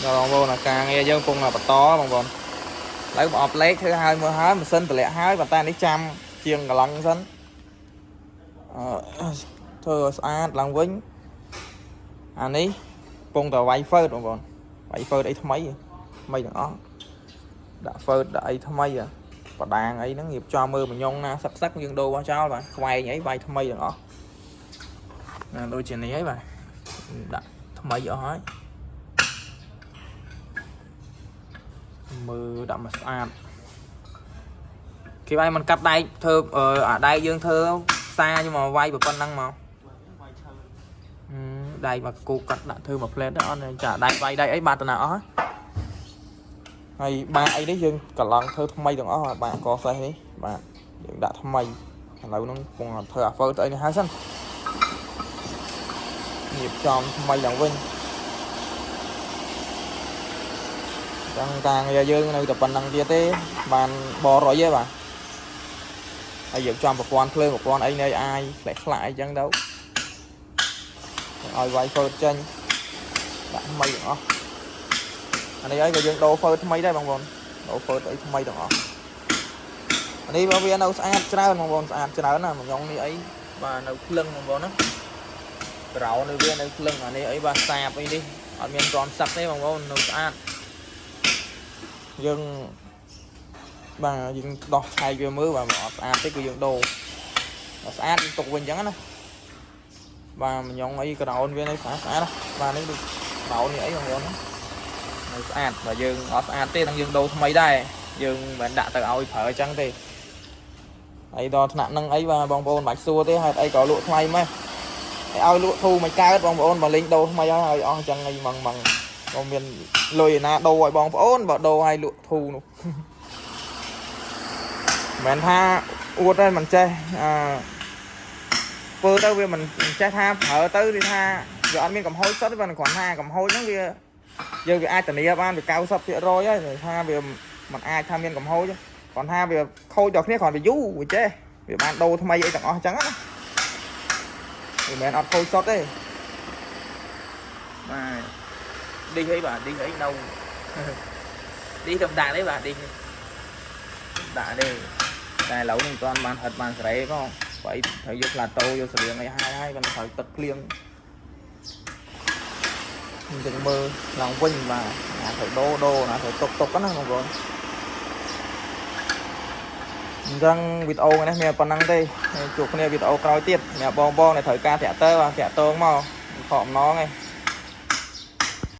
ដល់បងប្អូនអាការងារយើងកំពុងតែបន្តបងប្អូនឥឡូវប្រអប់លេខធ្វើហើយមើលហើយម៉ាស៊ីនតម្លាក់ហើយប៉ុន្តែនេះចាំជាងកម្លាំងសិនអឺធ្វើឲ្យស្អាតឡើងវិញអានេះកំពុងតែវាយហ្វឺតបងប្អូនវាយហ្វឺតអីថ្មីថ្មីទាំងអស់ដាក់ហ្វឺតដាក់អីថ្មីបដាងអីហ្នឹងរៀបចំមើលមញងណាសឹកសឹកយើងដូរបោះចោលបាទខ្វែងអីវាយថ្មីទាំងអស់ណាដូចជានេះហើយបាទដាក់ថ្មីអស់ហើយ មើលដាក់មកស្អាតគេវាយមិនកាត់ដែកធ្វើអឺអាដែកយើងធ្វើផ្សារយកមកវាយប៉ុណ្ណឹងមក វាយឈើ ហឹមដែកមកគោកាត់ដាក់ធ្វើមួយផ្លែតទៅអត់ចាដែកវាយដែកអីបាត់តាណាអស់ហើយហើយបាក់អីនេះយើងកន្លងធ្វើថ្មីទាំងអស់ហើយបាក់កសេះនេះបាទយើងដាក់ថ្មីឥឡូវហ្នឹងកំពុងតែធ្វើអាហ្វឺទៅអីនេះហើយសិនរៀបចំថ្មីឡើងវិញចឹងការងារយើងនៅតែប៉ុណ្្នឹងទៀតទេបានបរយទេបាទហើយរៀបចំប្រព័ន្ធភ្លើងប្រព័ន្ធអីនៅអាយផ្លែខ្លាក់អីចឹងទៅឲ្យវាយហ្វឺតចេញដាក់ថ្មីទាំងអស់អានេះអីក៏យើងដូរហ្វឺតថ្មីដែរបងប្អូនដូរហ្វឺតអីថ្មីទាំងអស់អានេះបើវានៅស្អាតច្រើនបងប្អូនស្អាតច្រើនណាស់មួយញងនេះអីបាទនៅភ្លឹងបងប្អូនណាក្រោនៅវានៅភ្លឹងអានេះអីបាទសាបអីនេះអត់មានតន់សឹកទេបងប្អូននៅស្អាត យើងបាទយើងដោះឆែកវាមើលបាទបើអត់ស្អាតទេគឺយើងដូរបើស្អាតយើងទុកវិញអញ្ចឹងណាបាទមញងអីក្រោនវានៅស្អាតស្អាតណាបាទនេះដូចក្រោននេះអីបងប្អូនណានៅស្អាតបើយើងអត់ស្អាតទេនឹងយើងដូរថ្មីដែរយើងមិនមែនដាក់ទៅឲ្យប្រើអញ្ចឹងទេហើយដល់ថ្នាក់នឹងអីបាទបងប្អូនមិនបាច់សួរទេហេតុអីក៏លក់ថ្លៃម៉េះហើយឲ្យលក់ធូរមិនកើតបងប្អូនបើលេងដូរថ្មីហើយឲ្យអស់អញ្ចឹងអីម៉ងម៉ង ក៏មានលុយឯណាដូរឲ្យបងប្អូនបើដូរឲ្យលក់ធូរនោះ មិនមែនថាអួតទេមិនចេះអឺធ្វើទៅវាមិនចេះថាប្រើទៅឬថាវាអត់មានកំហុសសុទ្ធទេបើគ្រាន់ថាកំហុសហ្នឹងវាយើងវាអាចធានាបានវា90%ហើយថាវាមិនអាចថាមានកំហុសទេគ្រាន់ថាវាខូចដល់គ្នាគ្រាន់វាយូរវាចេះវាបានដូរថ្មីអីទាំងអស់អញ្ចឹងណាវាមិនមែនអត់ខូចសុទ្ធទេបាទ ឌីអីបាទឌីអីនៅ ឌីទៅដាក់ទេបាទឌីដាក់ទេតែឥឡូវនេះមិនទាន់បានហិតបានសេរីផងបើអីត្រូវយកផ្លាតូយកស្រៀងអីហើយហើយមិនត្រូវទឹកភ្លៀងអញ្ចឹងមើលឡើងវិញបាទណាត្រូវដូរដូរណាត្រូវទុកទុកណាបងប្អូនអញ្ចឹងវីដេអូនេះមានប៉ុណ្្នឹងទេជួបគ្នាវីដេអូក្រោយទៀតសម្រាប់បងបងដែលត្រូវការតាក់ទើបាទតាក់ទងមកខកអំណងឯង